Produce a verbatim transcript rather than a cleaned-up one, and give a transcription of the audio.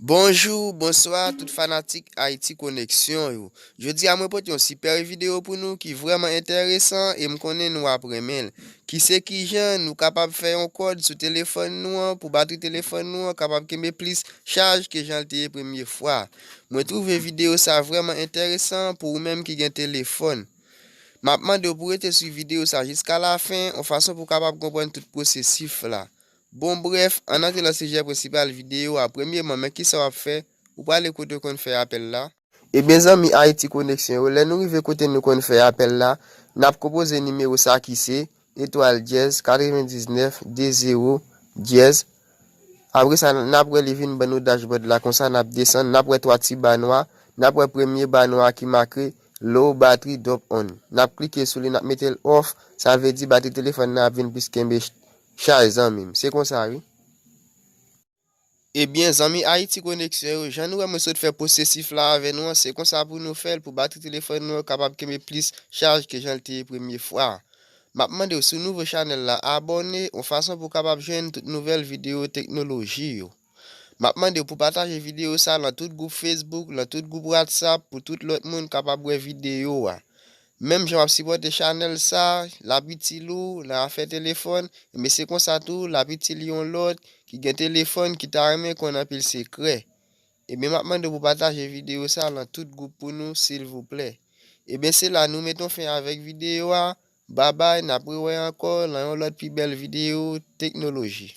Bonjou, bonswa, tout fanatik Ayiti Koneksyon yo. Jodi a mwen pote yon sipè videyo pou nou ki vrèman enteresan e m konnen nou ap renmen l. Ki se kijan nou kapab fè yon kòd sou telefòn nou an pou batri telefòn nou an kapab kenbe plis chaj ke jan l te ye premye fwa. Mwen twouve videyo sa vrèman enteresan pou ou menm ki gen telefòn. M ap mande w pou rete swiv videyo sa jiska lafen, yon fason pou w kapab konprann tout pwosesif la. Bon, brèf, ann antre nan sijè prensipal videyo a. Premyèman, men kisa w ap fè? Ou prale kote w konn fè apèl la. Ebyen, zanmi Ayiti Koneksyon yo, lè nou rive kote nou konn fè apèl la, n ap konpoze nimewo sa ki se etwal dyèz katrevendiznèf de zewo dyèz. Apre sa, n ap wè li vin ban nou dashboard la konsa, n ap desann, n ap wè twa ti ba nwa, n ap wè premye ba nwa ki make low battery drop on. N ap klike sou li, n ap mete l off, sa vle di batri telefòn nan ap vin plis kenbe ch-, chaj, zanmi m. Se konsa, wi. Ebyen, zanmi Ayiti Koneksyon yo, jan nou wè mwen sot fè pwosesif la avè nou an, se konsa pou nou fè l pou batri telefòn nou an kapab kenbe plis chaj ke jan l te ye premye fwa. M ap mande w, si w nouvo chanèl la, abòne, yon fason pou w kapab jwenn tout nouvèl videyo teknoloji yo. M ap mande w pou pataje videyo sa lan tout gwoup Facebook, lan tout gwoup WhatsApp, pou tout lòt moun kapab wè videyo a. Menm jan w ap sipòte chanèl sa, l ap itil ou lan afè telefòn, men se konsa tou, l ap itil yon lòt ki gen telefòn ki ta renmen konn anpil sekrè. Ebyen, m ap mande w pou pataje videyo sa lan tout gwoup pou nou, silvouplè. Ebyen, se la nou met yon fen avèk videyo a. Babay, n ap rewè ankò lan yon lòt pi bèl videyo teknoloji.